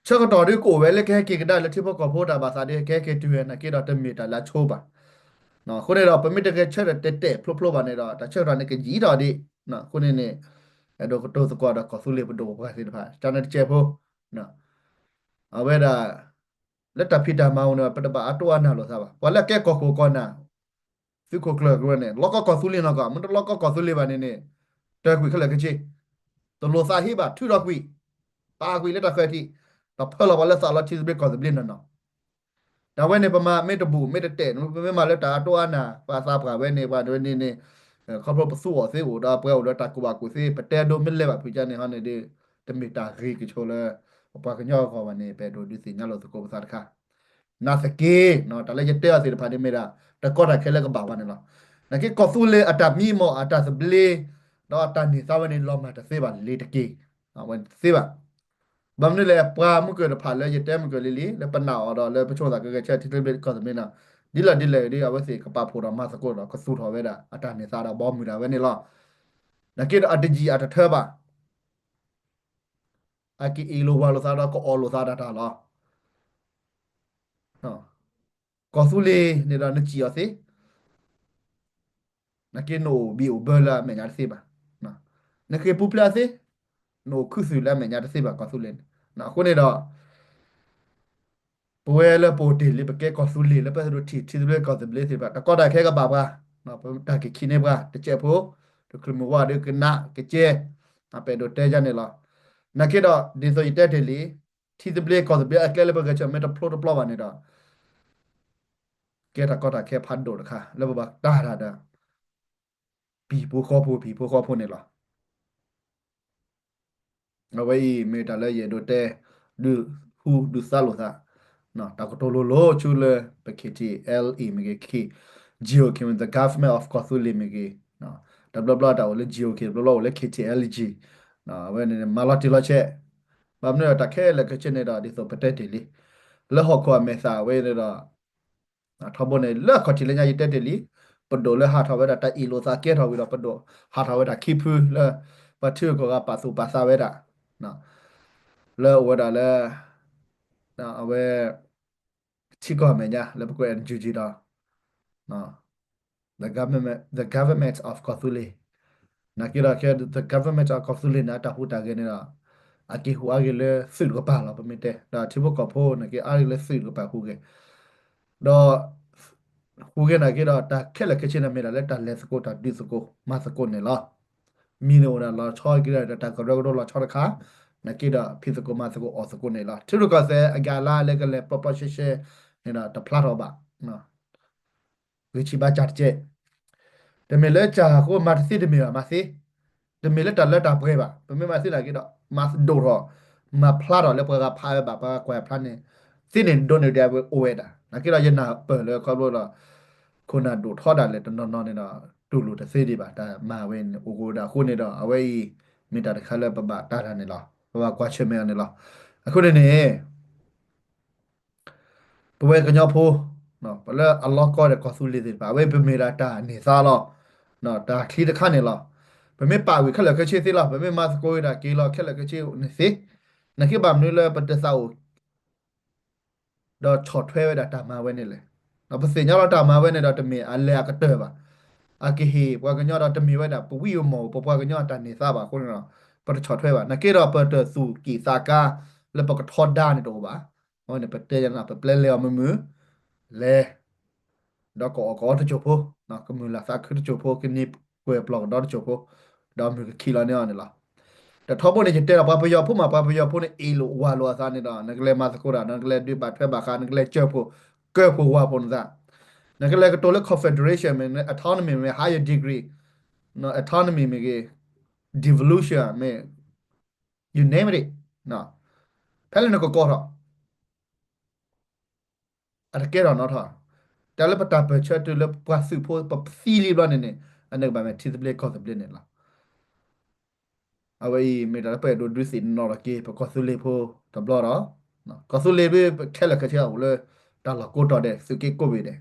ဆၢကတီၢ်ဒ်ကအိၣ်ဝဲလၢကဟဲက့ၤကဒါလၢထံဖိကီၢ်ဖိတၢ်ဘၣ်သးဒ်ကဟဲက့ၤတုၤဝဲ နာ်က့ဒီးတမ့ၢ်တၢ်လၢအဆိဘၣ်. အဃိန့ၣ်ဒီး ပမ့ၢ်တဂဲၤဆၢထၢၣ်တဲာ်တဲာ်ဖျိဖျိဘၣ်န့ၣ်ဒီး တၢ်ဆၢကတီၢ်န့ၣ်ကယံာ်ထီၣ်ဒံး, အဃိန့ၣ်န့ၣ် အဲၣ်ဒိးကတိၤသကိးဒီးကီၢ်သူလ့ၤပဒိၣ်ပပှၢ်သ့ၣ်တဖၣ် ကန့ၣ်တစဲးဖိ အဝဲဒၣ် လၢတၢ်ဖံးတၢ်မၤအပူၤန့ၣ် ပတဘၣ်အတိၢ်အါနၢ်လိာ်သးဘၣ်. ပှၤလၢအကဲကီၢ်ခိၣ်ကီၢ်နၢ် သုးခိၣ်ကျၢၢ်ကရၢန့ၣ် လီကီကီၢ်သူလ့ၤနီၢ်ကီၢ်, မ့ၢ်တလီကီကီၢ်သူလ့ၤဘၣ်န့ၣ်န့ၣ် တၢ်ကွံာ်ခဲလၢာ်ခဲဆ့, တလိၣ်သးဟ့ဘၣ် ထုးထီၣ်ကွံာ်, ပာ်ကွံာ်လၢတၢ်ဃၢၤထံး, ဒီးဖၢလီၤပှၤလၢသးလီထံသဘျ့ကီၢ်သဘျ့နီၢ်နီၢ်. တၢ်ဝဲန့ၣ် ပမၤမ့ၢ်တဘူးမ့ၢ်တတဲာ်န့ၣ် ပမ့ၢ်မၤလၢတၢ်အတိၢ်အါနၢ် ပှၤသးပှၢ်ဝဲန့ၣ် ပှၤဝဲန့ၣ်န့ၣ် ခီဖျိပသူအီၤသ့အိၣ်ဒီးပှၤအိၣ်လၢတၢ်ကူၣ်ဘၣ်ကူၣ်သ့ ပတဲဒိမ့ၢ်လဲၤဘၣ်ဖုးကန့ၣ်ဟီန့ၣ်ဒီး တမ့ၢ်တၢ်ဂ့ၤကဆိလၢ ပှၤကညီအဂီၢ်ဘၣ်န့ၣ် ပအဲၣ်ဒိးဒုးသ့ၣ်ညါလိာ်သကိးပသးတခါ နာ်သက့ တၢ်လၢယတဲအီၤသ့ၣ်တဖၣ်န့ၣ်မ့ၢ်ဒၣ် တၢ်ကီတၢ်ခဲလၢကဘၣ်ဝဲန့ၣ်လီၤ. နာ်က့ကီၢ်သူလ့ၤအတၢ်မံမီၢ်အတၢ်သဘျ့ ဒီးတၢ်န့ၢ်သါဝဲန့ၣ် လီၤမၢ်တသ့ဘၣ်လ့ၤတက့ၢ်, ဝဲတသ့ဘၣ်. ဘၣ်မနုၤလဲၣ် ပှၤမုၢ်ကၢၢ်တဖၣ်လၢယတဲမုၢ်ကၢၢ်လံလံ လၢပနာ်အီၤဒီးလၢပဆိကမိၣ်သးကဂဲၤဆၢထံသဘျ့ကီၢ်သဘျ့န့ၣ် ဒ်လဲၣ်ဒ်လဲၣ်ဒ်အဝဲသ့ၣ်ကပာ်ဖှိၣ်ဒီးမၤသကိးဒီးကသူၣ်ထီၣ်ဝဲဒၣ် အတၢ်န့ၢ်သါဒီးဘီမုၢ်ဒၣ်ဝဲန့ၣ်လီၤ. နာ်က့ဒီးအတယံာ်အတထၢဘၣ် အက့ၤအ့ၣ်လိာ်ဝၤလိာ်သးဒီးကအီၣ်လိာ်သးတၢ်တၢ်လီၤ. ကီၢ်သူလ့ၤန့ၣ်ဒီးနစံၣ်အီၤသ့, နာ်က့နအိၣ်ဘံၣ်အိၣ်ဘၢလၢအမဲာ်ညါတသ့ဘၣ်. နဃ့ၢ်ပူၤဖျဲးအသ့, နအိၣ်ခူသူၣ်လၢအမဲာ်ညါတသ့ဘၣ်ကီၢ်သူလ့ၤန့ၣ်. အဃိန့ၣ်ဒီး ပဝဲလၢပအိၣ်တ့ၢ်လံ ပကဲကီၢ်သူလ့ၤလၢပအဲၣ်ဒိးထံၣ်ထံသဘျ့ကီၢ်သဘျ့သ့ၣ်တဖၣ် တၢ်ကီတၢ်ခဲကဘၣ်ပှၤ, ပတၢ်က့ၤခံန့ၢ်ပှၤ တစဲးဖိ, တချုးမုၢ်ဝါဒီးကနးကကဲ, ပအဲၣ်ဒိးတဲယါန့ၣ်လီၤ. နာ်က့ဒီးဒ်သိးယတဲတ့ၢ်လံ ထံသဘျ့ကီၢ်သဘျ့အကျဲလၢပဂဲၤဆၢထၢၣ်မ့ၢ်တဖျိတပျီဘၣ်န့ၣ်ဒီး ကဲတၢ်ကီတၢ်ခဲဖးဒိၣ်တခါ လၢပဘၣ်တၢ်တၢ်ဒီး ပံၤဖိဃီဖိ ပံၤဖိဃီဖိန့ၣ်လီၤ. အဝဲအံၤမ့ၢ်တၢ်လၢယအဲၣ်ဒိးတဲ ဒုးဟူဒုးသါလိာ်သး, တၢ်ကတိၤလိၤလိၤဆူလၢပ K T L A မ့ၢ်ဂ့ၤ K G O K မ့ၢ် the government of ကီၢ်သူလ့ၤမ့ၢ်ဂ့ၤ, တဘျီဘျီတၢ်အိၣ်လၢ G O K တဘျီဘျီအိၣ်လၢ K T L G, အဝဲန့ၣ်မၤလီၤတံၢ်လီၤဆဲး, ဘၣ်မနုၤတၢ်ခဲလၢာ်ခဲဆ့န့ၣ်ဒီး ဒ်သိးပတဲတ့ၢ်လံ, လၢဟီၣ်ခိၣ်အမဲာ်သၣ်ဝဲန့ၣ်ဒီး ထီဘိန့ၣ် လၢအခီၣ်ထံးလၢညါယတဲတ့ၢ်လံ, ပဒိၣ်လၢဟးထီၣ်ဝဲဒၣ်တၢ်အ့ၣ်လိာ်သးကဲထီၣ်ဝံၤဒီး ပဒိၣ်ဟးထီၣ်ဝဲဒၣ်ခံဖုလၢ ပှၤထံဂုၤကီၢ်ဂၤပာ်သူၣ်ပာ်သးဝဲဒၣ် လၢအိၣ်ဝဲဒၣ်လၢ အဝဲ ထံကီၢ်အမဲာ်ညါ လၢပကွဲး N U G ဒီး the government, the government of ကီၢ်သူလ့ၤ, နာ်က့ဒီး the government of ကီၢ်သူလ့ၤန့ၣ် အတၢ်ဟူးတၢ်ဂဲၤန့ၣ်ဒီး အက့ၤဟူးအါဂ့ၤလၢသုးတကပၤလီၤ ပမ့ၢ်တဲ, ဒီးထံဖိကီၢ်ဖိန့ၣ်က့ၤအါဂ့ၤလၢသုးတကပၤဟူးဂဲၤ, ဒီး ဟူးဂဲၤန့ၣ်က့ၤဒီး တၢ်ခဲလၢာ်ခဲဆ့န့ၣ်မ့ၢ်ဒၣ်လၢတၢ်လဲၤသကိးတၢ်ဒုးသကိးမၤသကိးန့ၣ်လီၤ. မံၤန့ၣ်အိၣ်ဒၣ်လီၤဆီက့ၤဒီးတၢ်ကရၢကရိလီၤဆီတခါ, နာ်က့ဒီးဖံးသကိးမၤသကိးအီၣ်သကိးန့ၣ်လီၤ. ထံရူၢ်ကီၢ်သဲးအကၤလါလၢကလဲၤပျီပျီရှဲရှဲန့ၣ်ဒီးတဖျါထီၣ်ဘၣ် ဂံၢ်ဆံးဘါစၢ်တကဲး, တမ့ၢ်လၢစၢ်အဃိမၤတသ့တမ့ၢ်ဘၣ် မၤသ့, တမ့ၢ်လၢတၢ်လၢတၢ်ပှဲၤဘၣ် ပမ့ၢ်မၤသ့နာ်က့ဒီး မၤဒိၣ်ထီၣ် မၤဖျါထီၣ်လၢပှၤဂၤဖးဝဲဘၣ် ပှၤဂၤကွၢ်ဖျါန့ၣ် သ့န့ၣ်ဒိးန့ၢ်ဒံးဝဲအိၣ်ဝဲဒၣ် နာ်က့ဒီးယနၢ်ပၢၢ်လၢခီဖျိဒီး ခိၣ်နၢ်ဒိၣ်ထီဒၣ်လဲာ်တနီၤနီၤန့ၣ်ဒီး တူၢ်လိာ်တသ့ဒံးဘၣ် တၢ်မၤဝဲန့ၣ်အိၣ်ကအိၣ်ဒၣ်အဃိန့ၣ်ဒီး အဝဲအံၤ မ့ၢ်တၢ်တခါလၢပဘၣ်တၢ်တၢ်န့ၣ်လီၤ ပဘၣ်ကွၢ်ဆၢၣ်မဲာ်အီၤန့ၣ်လီၤ. အဃိန့ၣ်န့ၣ် ပဝဲကညီဖိ ပလၢအလီၤကီဒီးကီၢ်သူလ့ၤသ့ၣ်တဖၣ် အဝဲပမ့ၢ်ဒၣ်တၢ်န့ၢ်သါလီၤ တၢ်ချံတခါန့ၣ်လီၤ. ပမ့ၢ်ပာ်ဝံၤခဲလၢာ်ခဲဆ့သ့လီၤ ပမ့ၢ်မၤသကိးဝံၤဒၣ်က့ၤလီၤခဲလၢာ်ခဲဆ့န့ၣ်သ့, နာ်က့ဘၣ်မနုၤလၢပတသးအိၣ် ဒီးဆီၣ်ထွဲဝဲဒၣ်တၢ်မၤဝဲန့ၣ်လဲၣ်. ပသ့ၣ်ညါလီၤတၢ်မၤဝဲန့ၣ်ဒီးတမ့ၢ်အလဲၤအကတၢၢ်ဘၣ်. အကဟ့ၣ်ပှၤကညီဒီးတမ့ၢ်ဝဲဒၣ်ပဝံအမီၢ် ပပှၤကညီအတၢ်န့ၢ်သါဘၣ်အဃိန့ၣ်ဒီး ပတဆီၣ်ထွဲဘၣ်. နာ်က့ဒီးပတသူၣ်က့ၣ်သးကါလၢပကထီဒါန့ၣ်တအိၣ်ဘၣ်. အဝဲန့ၣ်ပတဲယၤန့ၣ် ပပျဲလဲၤအီၤမုာ်မုာ် လဲၤ ဒီးကအီၣ်ကအီတစိၢ်ဖိ, ကမုာ်လၤသးခုတစိၢ်ဖိ, ကန့ၢ်ကွဲၤပျီကဒီတစိၢ်ဖိ, ဒီးမုၢ်ကခံးလီၤန့ၢ်အီၤန့ၣ်လီၤ. ဒီးထီဘိန့ၣ် ယတဲဒီးပှၤပယီၤဖိမး ပှၤပယီၤဖိန့ၣ် အ့ၣ်လိာ်ဝါလိာ်အသးန့ၣ်ဒီး နကလဲၤမၤသကိးတၢ်ဒီး နကလဲၤဒုးဘၣ်ထွဲဘၣ်ဃး နကလဲၤကၢၢ်ဖိၣ် ကၢၢ်ဖိၣ်ဝါဖိၣ်နသး, နကလဲၤကတိၤလၢ confederation မ့ၢ် autonomy မ့ၢ် higher degree, autonomy မ့ၢ်ဂ့ၤ devolution မ့ၢ် you name it, ဖဲလၢနကကိးထီၣ် အတကဲထီၣ်နီထီၣ်, တၢ်လၢပတၢ်ပၢၢ်ဆၢတုၤလၢပှၤသုးဖိပသံလံဘျီန့ၣ်န့ၣ် အန့ၣ်ကဘၣ်မ့ၢ်ထံသဘျ့ကီၢ်သဘျ့န့ၣ်လီၤ. အဝဲအံၤမ့ၢ်တၢ်လၢပအဲၣ်ဒိးဒုးသ့ၣ်နီၣ်ထီၣ်က့ၤ ပကီၢ်သူလ့ၤဖိတဘျီဒီး ကီၢ်သူလ့ၤဖိခဲလၢာ်ခဲဆ့အိၣ်လၢ တၢ်လီၢ်ကိးတီၤဒဲး သုးက့ကိးဘ့ၣ်ဒဲး,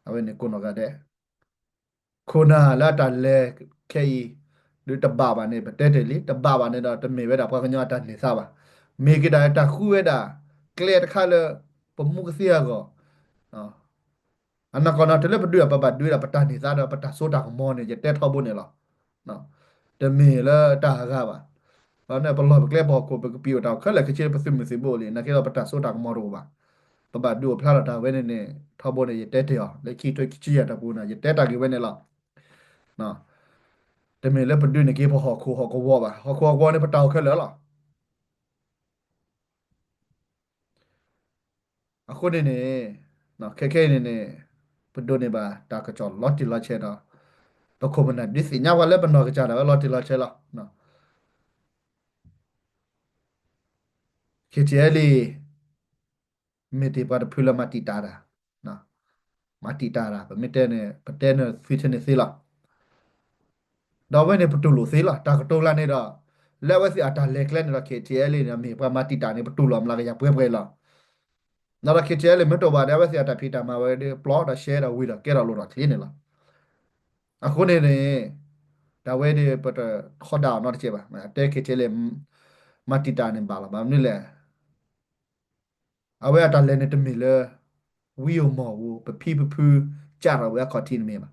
အဝဲန့ၣ်ကိးနီၢ်ဂၤဒဲး ခိၣ်နၢ်လၢအတၢ်လဲၤခဲအံၤ ဒုးတဘၣ်ဘၣ်န့ၣ် ပတဲတ့ၢ်လံ တဘၣ်ဘၣ်န့ၣ်ဒီး တမ့ၢ်ဝဲဒၣ်ပှၤကညီအတၢ်န့ၢ်သါဘၣ်. မ့ၢ်က့ၤဒၣ်တၢ်ဃုဝဲဒၣ် ကျဲတခါလၢ ပမူကသ့အဂီၢ် အနီၢ်ကီၢ်နီၤ တုၤလၢပဒုးဒီး ပဘၣ်ဒုးဝဲဒၣ်ပတၢ်န့ၢ်သါဒီးပတၢ်စိတၢ်ကမီၤန့ၣ် ယတဲထီဘိန့ၣ်လီၤ. တမ့ၢ်လၢတၢ်အဂၤဘၣ်. ဘၣ်န့ၣ် ပလီၢ်ပကျဲပဟီၣ်ခိၣ် ပကပံာ်အီၣ်တၢ်ခဲလၢာ်ခဲဆ့ ပသုးမုၢ်သံၣ်ဘိလံ နာ်က့ဒီးပတၢ်စိတၢ်ကမီၤတအိၣ်ဘၣ်. ပဘၣ်ဒုးအိၣ်ဖျါထီၣ်တၢ်ဝဲန့ၣ်န့ၣ် ထီဘိန့ၣ် ယတဲတ့ၢ်အီၤ လၢခံထိခံဆံယဲၢ်တၢ်ပူၤန့ၣ် ယတဲတၢ်ဂ့ၢ်ဝဲန့ၣ်လီၤ. တမ့ၢ်လၢပဒုးန့ၢ်က့ၤပဟီၣ်ခိၣ်ဟီၣ်ကဝီၤဘၣ်. ဟီၣ်ခိၣ်ဟီၣ်ကဝီၤန့ၣ် ပတၢ်အိၣ်ခဲလၢာ်လီၤ. အဃိန့ၣ်န့ၣ် ခဲခဲအံၤန့ၣ်န့ၣ် ပဒိးန့ၢ်ဘၣ်တၢ်ကစီၣ်လီၤတံၢ်လီၤဆဲးဒီး ပခိၣ်ပနၢ်ဒုးသ့ၣ်ညါပှၤလၢပနီၢ်ကစၢ်ဒၣ်ဝဲလီၤတံၢ်လီၤဆဲးလီၤ. ခဲခဲအံၤလံ မ့ၢ်တ့ၢ်ပှၤတဖုလၢမၤတံာ်တာ်တၢ်, မၤတံာ်တာ်တၢ် ပမ့ၢ်တဲန့ၣ် ပတဲန့ၣ်သုထဲန့ၣ်သ့လီၤ. ဒီးအဝဲန့ၣ်ပတူၢ်လိာ်သ့လီၤ. တၢ်ကတိၤလၢန့ၣ်ဒီး လၢအဝဲသ့ၣ်အတၢ်လဲၤကျဲန့ၣ်ဒီး ခဲခဲအံၤလံန့ၣ် မ့ၢ်ပှၤမၤတံာ်တာ်န့ၣ် ပတူၢ်လိာ်အမျးကယၤပှဲၤပှဲၤလီၤ. ဒီးဒီးခဲခဲအံၤလံ မ့ၢ်တအိၣ်ဘၣ်ဒီး အဝဲသ့ၣ်အတၢ်ဖံးတၢ်မၤဝဲဒီး ပျီဒီးရှဲဒီးဝံၤဒီးကဲထီၣ်လိာ်ထီၣ်ချ့န့ၣ်လီၤ. အဃိန့ၣ်န့ၣ် တၢ်ဝဲဒီး ပတထီဒါအီၤနီတစဲးဘၣ်. တဲခဲခဲအံၤလံ မၤတံာ်တာ်န့ၣ်ဘၣ်လီၤ. ဘၣ်မနုၤလဲၣ် အဝဲအတၢ်လဲၤန့ၣ်တမ့ၢ်လၢ ဝံဧိၤမီၢ်ဧိၤ ပဖံပဖု ကးထီၣ်ဝဲအခီၣ်ထံးန့ၣ်မ့ၢ်ဘၣ်.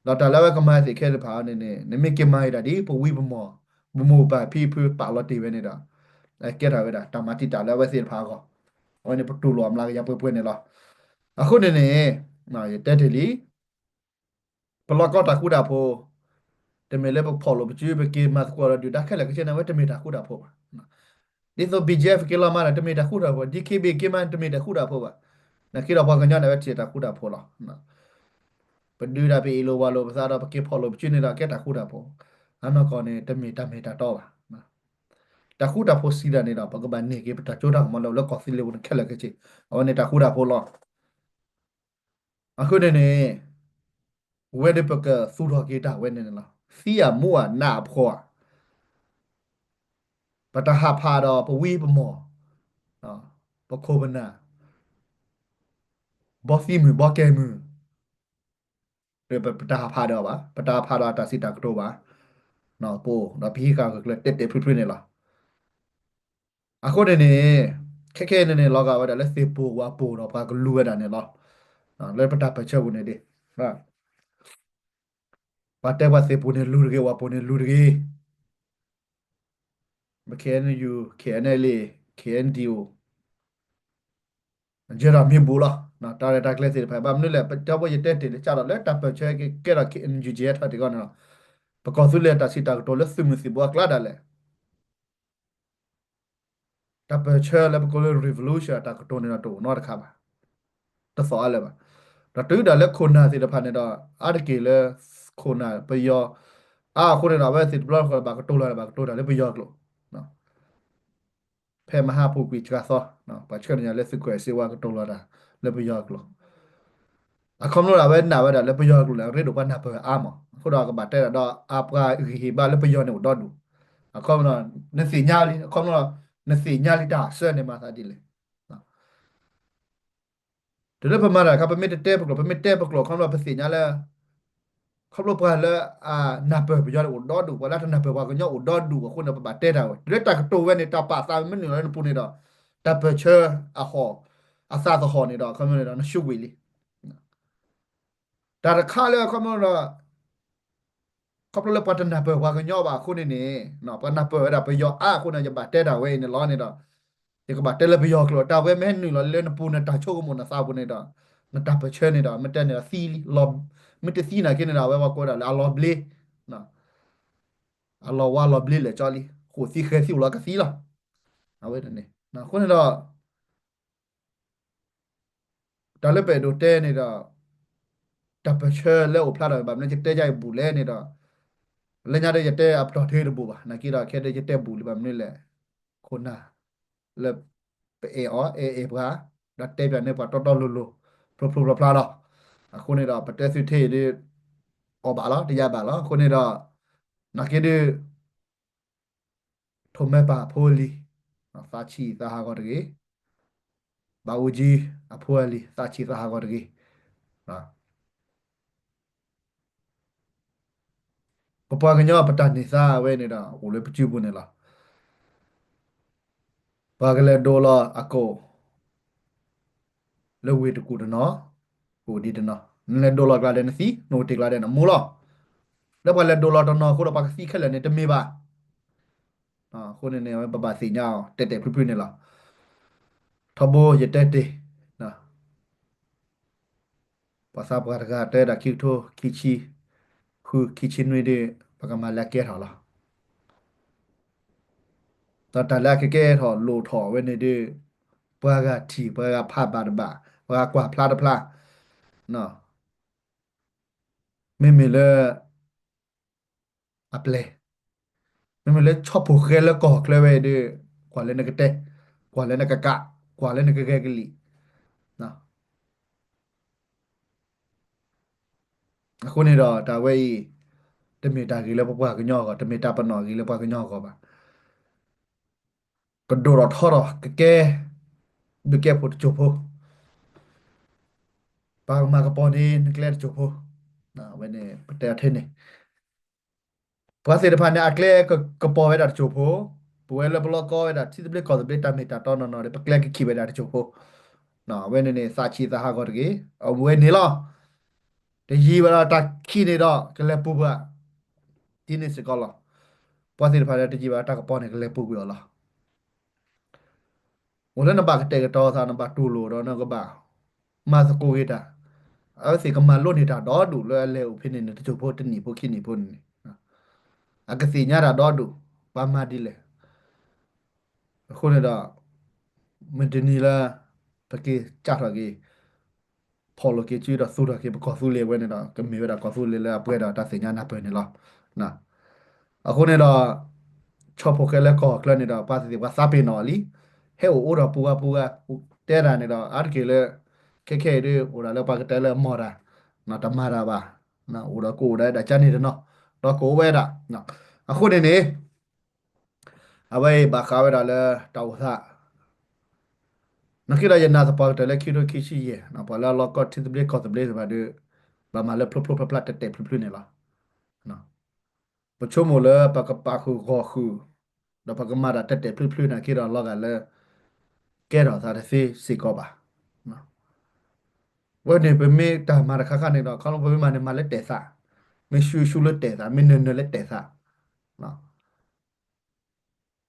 ဒီးတၢ်လၢအဝဲကမၤသ့ၣ်ခဲသ့ၣ်တဖၣ်န့ၣ်န့ၣ် နမ့ၢ်က့ၤမၤအံၤဒၣ်ဒ် ပဝံပမီၢ် ပမိၢ်ပၢ်ဖံဖုပာ်လီၤတ့ၢ်ဝဲန့ၣ်ဒီး ကဲထီၣ်ဝဲဒၣ် တၢ်မၤတံာ်တာ်လၢအဝဲသ့ၣ်တဖၣ်အဂီၢ်, အဝဲန့ၣ်ပတူၢ်လိာ်အမျးကယၤပှဲၤပှဲၤန့ၣ်လီၤ. အဃိန့ၣ်န့ၣ် ယတဲတ့ၢ်လံ ပလီၢ်ကီတၢ်ဃူတၢ်ဖိး, တမ့ၢ်လၢပဖီၣ်လိာ်ပစု ပက့ၤမၤသကိးဒီးဒုၣ်ဒါခဲလၢာ်ခဲဆ့န့ၣ် အဝဲတမ့ၢ်တၢ်ဃူတၢ်ဖိးဘၣ်. ဒ်သိး ဘီၣ်ကၠ့ၣ်အ့ဖ် က့ၤလီၤမၤဒီး တမ့ၢ်တၢ်ဃူတၢ်ဖိး, ဒ်ခံဘ့ၣ်က့ၤမၤ တမ့ၢ်တၢ်ဃူတၢ်ဖိးဘၣ်. နာ်က့ဒီးပှၤကညီန့ၣ် အဝဲတ့ၢ်တၢ်ဃူတၢ်ဖိးလီၤ. ပဒုးဒၣ်ပအ့ၣ်လိာ်ဝါလိာ်ပသးဒီး ပက့ၤဖီၣ်လိာ်ပစုန့ၣ်ဒီး ကဲတၢ်ဃူတၢ်ဖိး, အနီၢ်ကီၢ်န့ၣ် တမ့ၢ်တၢ်မ့ၢ်တၢ်တီဘၣ်. တၢ်ဃူတၢ်ဖိးစံးတၢ်န့ၣ်ဒီး ပကဘၣ်န့ၢ်က့ၤ ပတၢ်စိတၢ်ကမီၤလၢ လၢကီၢ်သူလ့ၤပူၤန့ၣ်ခဲလၢာ်ခဲဆ့, အဝဲန့ၣ်တၢ်ဃူတၢ်ဖိးလီၤ. အဃိန့ၣ်န့ၣ် ဝဲဒၣ်ပကသူၣ်ထီၣ်က့ၤတၢ်ဝဲန့ၣ်န့ၣ်လီၤ. သံဧါမူဧါနးဧါဖှီၣ်ဧါ, ပတၢ်ဟးဖးဒီးပဝံပမီၢ်, ပခိၣ်ပနၢ်, ဘီသံမုၢ်ဘီကဲမုၢ်, ပတၢ်ဟးဖးဒီးအီၤဘၣ်, ပတၢ်ဟးဖးဒီးအတၢ်စံးတၢ်ကတိၤဘၣ်, ပအိၣ်ဒီးပဟံးဃာ်ဂၢၢ်ကျၢၤတဲာ်တဲာ်ဖျုးဖျုးန့ၣ်လီၤ. အဃိန့ၣ်န့ၣ် ခဲခဲအံၤန့ၣ်န့ၣ် လီၤဂာ်ဝဲဒၣ်လၢသ့ၣ်ပိာ်ဝၣ်ပိာ်ဒီးပှၤကလူၤဝဲဒၣ်န့ၣ်လီၤ. လၢပတၢ်ပၢၢ်ဆၢပူၤန့ၣ်ဒ် ပှၤတဲပှၤသ့ၣ်ပိာ်န့ၣ်လူၤတဂ့ၤ ဝၣ်ပိာ်န့ၣ်လူၤတဂ့ၤ, ပ KNU KNLA KNDO ယဲဒၣ်မ့ၢ်ဘူးလီၤ. တၢ်ရဲၣ်တၢ်ကျဲၤသ့ၣ်တဖၣ် ဘၣ်မနုၤလဲၣ် ပတဲဘၣ်ယတဲတ့ၢ်လၢကဒီးလၢတၢ်ပၢၢ်ဆၢကဲဒီး KNU ကဲထီၣ်တ့ၢ်ဂီၢ်န့ၣ်လီၤ. ပကီၢ်သူလ့ၤတၢ်စံးတၢ်ကတိၤလၢသုးမုၢ်သံၣ်ဘိအကျါဒၣ်လဲာ် တၢ်ပၢၢ်ဆၢလၢပကိးလၢ revolution တၢ်ကတိၤန့ၣ်ဒီးတအိၣ်နီတခါဘၣ်, တသီၣ်အါလၢၤဘၣ်. ဒီးတုၤဒၣ်လၢခိၣ်နၢ်သ့ၣ်တဖၣ်န့ၣ်ဒီး အါတက့ၢ်လၢ ခိၣ်နၢ်ပယီၤအါအဃိန့ၣ်ဒီး အဝဲသ့ၣ်တဘျီဃီဘၣ်ကတိၤလီၤဒီးဘၣ်ကတိၤတၢ်လၢပယီၤကျိာ် ဖဲမဟါပူၤကွံာ်စှၤသီ ပှၤဆှၢန့ၢ်ယၤလၢသုးခိၣ်အဲၣ်စ့ဝါကတိၤလီၤတၢ်လၢပယီၤကျိာ် အခီဖျိလၢအဝဲနာ်ဝဲဒၣ်လၢပယီၤကျိာ်န့ၣ် အရ့ဒိၣ်ပှၤနၢ်ပၢၢ်အါမး အဃိဒီးကဘၣ်တဲဒၣ်ဒီး အပှၤဂံၢ်ဟ့ၣ်ဘါလၢပယီၤန့ၣ်အိၣ်ဒီဒူၣ်, အခီပညီ နသ့ၣ်ညါလံ အခီပညီ နသ့ၣ်ညါလံတၢ်ဆၢန့ၣ်မၤသးဒ်လဲၣ် တုၤလၢပမၤတၢ်အခါ ပမ့ၢ်တတဲပကျိာ် ပမ့ၢ်တဲပကျိာ် အခီပညီပသ့ၣ်ညါလၢ ခီဖျိပှၤလၢအနၢ်ပၢၢ်ပယီၤန့ၣ်အိၣ်ဒီဒူၣ် ပှၤလၢတနၢ်ပၢၢ်ပှၤကညီအိၣ်ဒီဒူၣ်အဃိန့ၣ် ပဘၣ်တဲတၢ်ဝဲ တုၤလၢတၢ်ကတိၤဝဲန့ၣ် တၢ်ပာ်သးမ့ၢ်နုာ်လီၤလၢနပူၤန့ၣ်ဒီး တၢ်ပၢၢ်ဆၢအဟီၣ် အသးသဟီၣ်န့ၣ်ဒီး အခီပညီန့ၣ်ဒီး နရှုံးဝံၤလံ တၢ်တခါလၢအခီပညီဒီး ခီဖျိလၢပှၤတနၢ်ပၢၢ်ပှၤကညီဘၣ်အဃိန့ၣ်န့ၣ် ပှၤနၢ်ပၢၢ်ဝဲဒၣ်ပယီၤအါအဃိန့ၣ် ယဘၣ်တဲတၢ်ဝဲအံၤန့ၣ်လီၤန့ၣ်ဒီး ယကဘၣ်တဲလၢပယီၤကျိာ် တၢ်ဝဲမ့ၢ်နုာ်လီၤလၢနပူၤနတၢ်ဆိကမိၣ်နသးပူၤန့ၣ်ဒီး နတၢ်ပၢၢ်ဆၢန့ၣ်ဒီး မ့ၢ်တဲန့ၣ်ဒီးသံလံ, မ့ၢ်တသံနာ်က့န့ၣ်ဒီး အဝဲပှၤကိးဒၣ်လၢအလီၤဘျ့, အလီၤဝါလီၤဘျ့လၢာ်ကၠီလံ, ဃိာ်သံဃဲၤသံအိၣ်လီၤကသံလီၤ. အဝဲန့ၣ် အဃိန့ၣ်ဒီး တၢ်လၢပအဲၣ်ဒိးတဲန့ၣ်ဒီး တၢ်ပၢၢ်ဆၢလၢအိၣ်ဖျါထီၣ်ဘၣ်မနုၤ ယတဲယါအံၤဘူးလဲၣ်န့ၣ်ဒီး လၢညါဒီးယတဲအပတီၢ်ထဲတဘူးဘၣ်, နာ်က့ဒီး ခဲဒုးယတဲဘူးလံဘၣ်မနုၤလဲၣ်, ခိၣ်နၢ်လၢ ပအဲၣ်အီၤအဲၣ်အဲၣ်ပှၤ, ဒီးတဲပၠးန့ၢ်ပှၤတီတီလိၤလိၤ ဖျိဖျိဖျါဖျါလီၤ. အဃိန့ၣ်ဒီး ပတဲသုထဲအံၤဒုး အီၣ်ဘၣ်လီၤ တယါဘၣ်လီၤ. အဃိန့ၣ်ဒီး နာ်က့ဒုး ထိးမဲပၢ်အဖိအလံၤ, သးဆံးသးဟးဂီၤတဂ့ၤ, ဘၣ်အူကၠံအဖိအလံၤ သးဆံးသးဟးဂီၤတဂ့ၤ. ပပှၤကညီပတၢ်န့ၢ်သါဝဲန့ၣ်ဒီး အိၣ်လၢပစုပူၤန့ၣ်လီၤ. ပှၤကလဲၤဒိးလီၤအကိာ် လၢဝ့ၢ်တကူၣ်တနီၤ, ကအိၣ်ဒံးတနီၤ, နလဲၤဒိးလီၤကျါဒီးနသံ, နအိၣ်တ့ၢ်ကျါဒီးနမူလီၤ. လၢပှၤလဲၤဒိးလီၤတနီၤအဃိဒီး ပှၤကသံခဲလၢာ်န့ၣ် တမ့ၢ်ဘၣ်. အဃိန့ၣ်န့ၣ် ပဘၣ်သ့ၣ်ညါအီၤ တဲာ်တဲာ်ဖျုးဖျုးန့ၣ်လီၤ. ထီဘိယတဲတ့ၢ် ပှၤသးပှၢ်တဂၤတဲဒၣ် ခံကထိခံဆံဃု ခံဆံနွံဒုး ပကမၤလၢအကဲထီၣ်လီၤ. ဒီးတၢ်လၢအကကဲထီၣ်လိၣ်ထီၣ်ဝဲန့ၣ်ဒုး ပှၤဂၤထံၣ် ပှၤဂၤဖးဘၣ်တဘၣ် ပှၤဂၤကွၢ်ဖျါတဖျါ မ့မ့ၢ်လၢ အပျဲၢ်, မ့မ့ၢ်လၢဆီဖိၣ်ဃဲလၢကီၢ်ချၢဝဲအံၤဒုး ကွၢ်လၢနကတဲ, ကွၢ်လၢနကကး, ကွၢ်လၢနကဂဲၤကလံၣ်. အဃိန့ၣ်ဒီး တၢ်ဝဲအံၤ တမ့ၢ်တၢ်ဂ့ၤလၢပပှၤကညီအဂီၢ်, တမ့ၢ်တၢ်ပနီၣ်ဂ့ၤလၢပှၤကညီအဂီၢ်ဘၣ်. ကဒိၣ်ထီၣ်ထီထီၣ် ကကဲ ဘုကဲဖိတစိၢ်ဖိ, ပှၤကမၤကပီၤန့ၣ် နကျဲတစိၢ်ဖိ, ဝဲန့ၣ် ပတဲအီၤထဲန့ၣ် ပှၤသ့ၣ်တဖၣ်န့ၣ် အကျဲကပီၤဝဲဒၣ်တစိၢ်ဖိ, ပဝဲလၢပလီၢ်ကီဝဲဒၣ် ထံသဘျ့ကီၢ်သဘျ့ တၢ်မ့ၢ်တၢ်တီနီၢ်နီၢ်ဒီး ပကျဲကခံးဝဲဒၣ်တစိၢ်ဖိ, ဝဲန့ၣ်န့ၣ် သးဆံးသးဟးဂီၤတဂ့ၤ, အဝဲန့ၣ်လီၤ. တယံာ်ဘၣ်ဒီးတၢ်ခံးန့ၣ်ဒီး ကလဲၤပူၤပှၤ ဒ်န့ၣ်စ့ၢ်ကီးလီၤ. ပှၤသ့ၣ်တဖၣ်ဒီးတယံာ်ဘၣ်ဒီးတၢ်ကပီၤန့ၣ် ကလဲၤပူၤကွံာ်အီၤလီၤ. အိၣ်လၢနဘၣ်ကတဲာ်ကတီၤသး နဘၣ်တူၢ်လိာ်ဒီးနကဘၣ် မၤသကိးက့ၤတၢ်, အဝဲသ့ၣ်ကမၤလိန့ၢ်တၢ်ဒီဒူၣ်လၢအလဲၤအိၣ်ဖဲန့ၣ်န့ၣ် တစိၢ်ဖိတနံၣ်ဖိခံနံၣ်ဖိန့ၣ်န့ၣ်, အကသ့ၣ်ညါတၢ်ဒီဒူၣ် ပှၤမၤဒ်လဲၣ်. အဃိန့ၣ်ဒီး မုၢ်တနံၤလၢ ပက့ၤစးထီၣ်က့ၤ ဖီၣ်လိာ်က့ၤစုဒီးသူၣ်ထီၣ်က့ၤပကီၢ်သူလ့ၤဝဲန့ၣ်ဒီး ကမ့ၢ်ဝဲဒၣ်ကီၢ်သူလ့ၤလၢအပှဲၤဒီးတၢ်သ့ၣ်ညါနၢ်ပၢၢ်န့ၣ်လီၤ. အဃိန့ၣ်ဒီး ဆီဖိၣ်ဃဲလၢကီၢ်ချၢန့ၣ်ဒီး ပှၤသ့ၣ်သ့ၣ်ပှၤသးပ့ၤနီၣ်လံ, ဟဲအိၣ်အိၣ်ဒီးပူၤဝဲပူၤဝဲ တဲတၢ်န့ၣ်ဒီး အါတက့ၢ်လၢ ခဲခဲအံၤဒုး အိၣ်ဒၣ်လၢပှၤကတဲလၢအမီၢ်တၢ်, တမၤတၢ်ဘၣ်, အိၣ်ဒီးကအိၣ်ဒီးဒၣ်ကန့ၣ်တနီၤ, ဒီးကအိၣ်ဝဲဒၣ်. အဃိန့ၣ်န့ၣ် အဝဲအံၤဘၣ်ဃးဝဲဒၣ်လၢတၢ်အိၣ်သး, နာ်က့ဒီးယနာ်သပှၢ်ကတၢၢ်လၢခံကထိခံဆံယဲၢ် ပှၤလၢအလီၢ်ကီထံသဘျ့ကီၢ်သဘျ့သ့ၣ်တဖၣ်ဒီး ဘၣ်မၤလၢဖျိဖျိဖျါဖျါတဲာ်တဲာ်ဖျုးဖျုးန့ၣ်လီၤ. ပဆိကမိၣ်လၢပကပာ်ဃုာ်ဂီၢ်ဃုာ် ဒီးပကမၤတၢ်တဲာ်တဲာ်ဖျုးဖျုးနာ်က့ဒီးလီၤဂာ်လၢ ကဲထီၣ်သးတသ့စ့ၢ်ကီးဘၣ်. ဝဲန့ၣ်ပမ့ၢ်တၢ်မၤတခါခါန့ၣ်ဒီး ခီဖျိပမ့ၢ်မၤန့ၣ် မၤလၢတဲာ်သး, မ့ၢ်ဆူၣ်ဆူၣ်လၢတဲာ်သး, မ့ၢ်နၢၤနၢၤလၢတဲာ်သး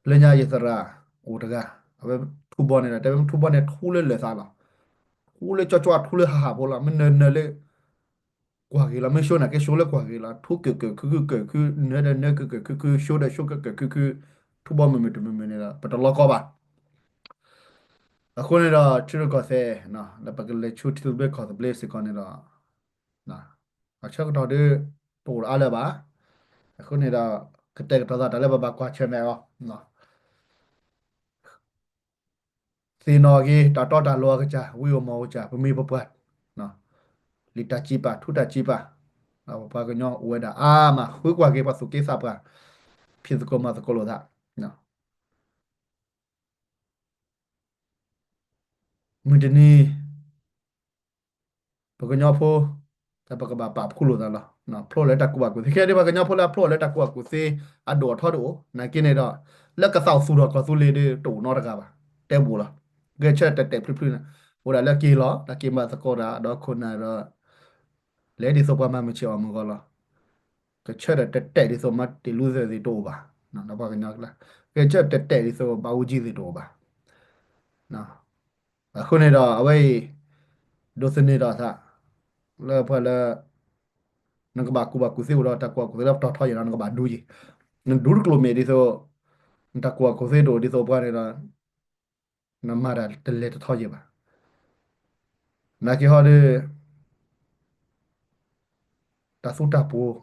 လၢညါယသရၣ်အိၣ်တဂၤ, အဝဲထူဘီန့ၣ်ဒီး တဲဝဲထူဘီန့ၣ်ထူလၢလၢာ်သးလီၤ. ထူလၢကၠီကၠီထူလၢဟးဟးဖိလီၤ. မ့ၢ်နၢၤနၢၤလၢ ကွၢ်ဂ့ၤလီၤ. မ့ၢ်ၡိန့ၣ်က့ၢ် ၡိလၢကွၢ်ဂ့ၤလီၤ. ထူကၢၢ်ကၢၢ်ခုခုကၢၢ်ခု, နၢၤဒီးနၢၤကၢၢ်ကၢၢ်ခုခု, ၡိဒီးၡိကၢၢ်ကၢၢ်ခုခု, ထူဘီမုၢ်မုၢ်တမုၢ်မုၢ်န့ၣ်ဒီး ပတလီၤကီဘၣ်. အဃိန့ၣ်ဒီး ထံရူၢ်ကီၢ်သဲး လၢပကလဲၤဆူထံသဘျ့ကီၢ်သဘျ့စ့ၢ်ကီးန့ၣ်ဒီး အဆၢကတီၢ်ဒီး တအိၣ်အါလၢၤဘၣ်. အဃိန့ၣ်ဒီး ကတဲာ်ကတီၤသးတၢ်လၢပဘၣ်ကွၢ်ဆၢၣ်မဲာ်အီၤ သ့ၣ်နီၣ်က့ၤ တၢ်တီတၢ်လိၤအကစၢ်, ဝံဧိၤမီၣ်ဧိၤကစၢ်, ပမိၢ်ပပှၢ်, လံာ်တၢ်စံးပာ် ထူတၢ်စံးပာ်, ပပှၤကညီအိၣ်ဝဲဒၣ်အါမး ဃုကွၢ်က့ၤပှၤသူၣ်က့သးပှၢ်, ဖံးသကိးမၤသကိးလိာ်သး. မုၢ်တနံၤ ပကညီဖိ ပကဘၣ်ပာ်ဖှိၣ်လိာ်သးလီၤ. ဖျိလၢတၢ်ကူၣ်ဘၣ်ကူၣ်သ့, ခဲအံၤဒ်ပှၤကညီဖိလၢအဖျိလၢတၢ်ကူၣ်ဘၣ်ကူၣ်သ့ အဒိၣ်အထီတအိၣ်, နာ်က့န့ၣ်ဒီး လၢကသးအိၣ်သူၣ်ထီၣ်ကီၢ်သူလ့ၤဒီး တအိၣ်နီတဂၤဘၣ်, တဲဘူးလီၤ. ဂဲၤဆၢထၢၣ်တဲာ်တဲာ်ဖျုးဖျုးန့ၣ် အိၣ်ဒၣ်လၢက့ၤလီၤ, တၢ်က့ၤမၤသကိးတၢ် ဒီးခိၣ်နၢ်ဒီး လဲၤဒ်သိးပှၤမၤမုၢ်ဆ့ၣ်အီၣ်မုၢ်ဂီၤလီၤ. ကဆၢထၢၣ်တဲာ်တဲာ်ဒ်သိး Martin Luther သ့ၣ်တအိၣ်ဘၣ်, ဒီးပှၤကညီကျါ, ကဆၢထၢၣ်တဲာ်တဲာ်ဒ်သိး ဘၣ်အူကၠံသ့ၣ်တအိၣ်ဘၣ်. အဃိန့ၣ်ဒီး အဝဲအံၤ ဒိးသန့ၤထီၣ်အသး လၢပှၤလၢ နကဘၣ်ကူၣ်ဘၣ်ကူၣ်သ့အိၣ်ဒီးတၢ်ကူၣ်ဘၣ်ကူၣ်သ့လၢပတီၢ်ထီယဲၢ်ဒီး နကဘၣ်ဒူယဲၢ်, နဒူတကျိၤမ့ၢ်ဒ်သိး နတၢ်ကူၣ်ဘၣ်ကူၣ်သ့တအိၣ်ဒ်သိးပှၤန့ၣ်ဒီး နမၤတၢ်တလဲၤတထီယဲၢ်ဘၣ်. နာ်က့ဟီဒီး တၢ်သူတၢ်ပှိၤ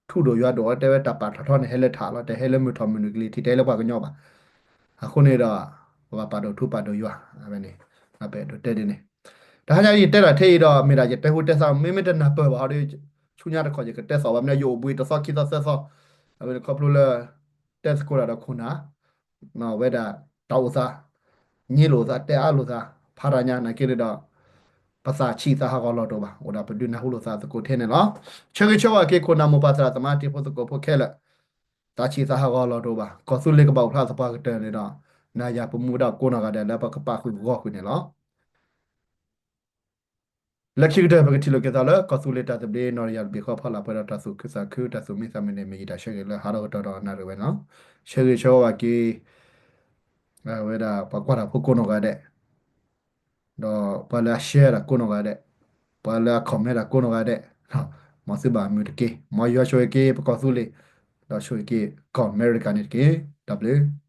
ထူဒိၣ်ယွၤဒိၣ် တဲဝဲတၢ်ပာ်ထီၣ်ထီန့ၣ် ဟဲလၢထးလီၤ, တဟဲလၢမုၢ်ထီၣ်မုၢ်နုာ်ကလံၤထံး တဟဲလၢပှၤကညီဘၣ်. အဃိန့ၣ်ဒီး ပဘၣ်ပာ်ဒိၣ်ထူပာ်ဒိၣ်ယွၤ အဝဲန့ၣ် ပအဲၣ်ဒိးတဲဒ်န့ၣ်. တဟါညါယတဲတၢ်ထဲအံၤဒီး မ့ၢ်ဒၣ်ယတဲဟူတဲသါ မ့မ့ၢ်တနၢ်ပၢၢ်ဘၣ်ဟီဒီး ဆူညါတခီယကတဲသီၣ်ဘၣ် မ့ၢ်ယအိၣ်ဘှံးတသီခံသီသၢသီ အဝဲန့ၣ်ခီဖျိလၢ တဲသကိးတၢ်ဒီးခိၣ်နၢ် ဝဲဒၣ်တၢ်အိၣ်သး ည့လိာ်သး တဲအါလိာ်သး ဖးတၢ်ညါနာ်က့န့ၣ်ဒီး ပသးဆံးသးဟးဂီၤလီၤတအိၣ်ဘၣ်, အိၣ်ဒၣ်ပဒုးနၢ်ဟူလိာ်သးသကိးထဲန့ၣ်လီၤ. ဆၢဂ့ၤဆၢဝါက့ၤ ခိၣ်နၢ်မိၢ်ပၢ်သရၣ်သမါတံၤဖိသကိးဖိခဲလၢာ်, သးဆံးသးဟးဂီၤလီၤတအိၣ်ဘၣ်, ကီၢ်သူလ့ၤကဘၣ်အိၣ်ဖျါသပှၢ်ကတၢၢ်န့ၣ်ဒီး နၤယၤပမူဒါကိးနီၢ်ဂၤဒဲးလၢပကပာ်ဃုာ်ဂီၢ်ဃုာ်န့ၣ်လီၤ. လၢခံကတၢၢ် ပကထံၣ်လိာ်က့ၤသးလၢ ကီၢ်သူလ့ၤတၢ်သဘျ့ နီၢ်တယၢ်တဘ့ၣ်ဃီဖီလာ်ပှဲၤဒီးတၢ်သူၣ်ခုသးခု တၢ်သူၣ်မံသးမုာ်န့ၣ် မ့ၢ်ယတၢ်ဆၢဂ့ၤလၢဟးထီၣ်ကတီၢ်ဒီးနၣ်ရံၣ်ဝဲန့ၣ်လီၤ. ဆၢဂ့ၤဆၢဝါက့ၤ ဝဲဒၣ်ပှၤကွၢ်တၢ်ဖိကိးနီၢ်ဂၤဒဲး, ဒီးပှၤလၢအ share တၢ်ကိးနီၢ်ဂၤဒဲး, ပှၤလၢအ comment တၢ်ကိးနီၢ်ဂၤဒဲး, မ်သုဘၣ်မုာ်တက့ၢ်. မ်ယွၤဆိၣ်ဂ့ၤက့ၤပကီၢ်သူလ့ၤ, ဒီးဆိၣ်ဂ့ၤက့ၤကီၢ်အမဲရကၤန့ၣ်တက့ၢ်. တၢ်ဘျုး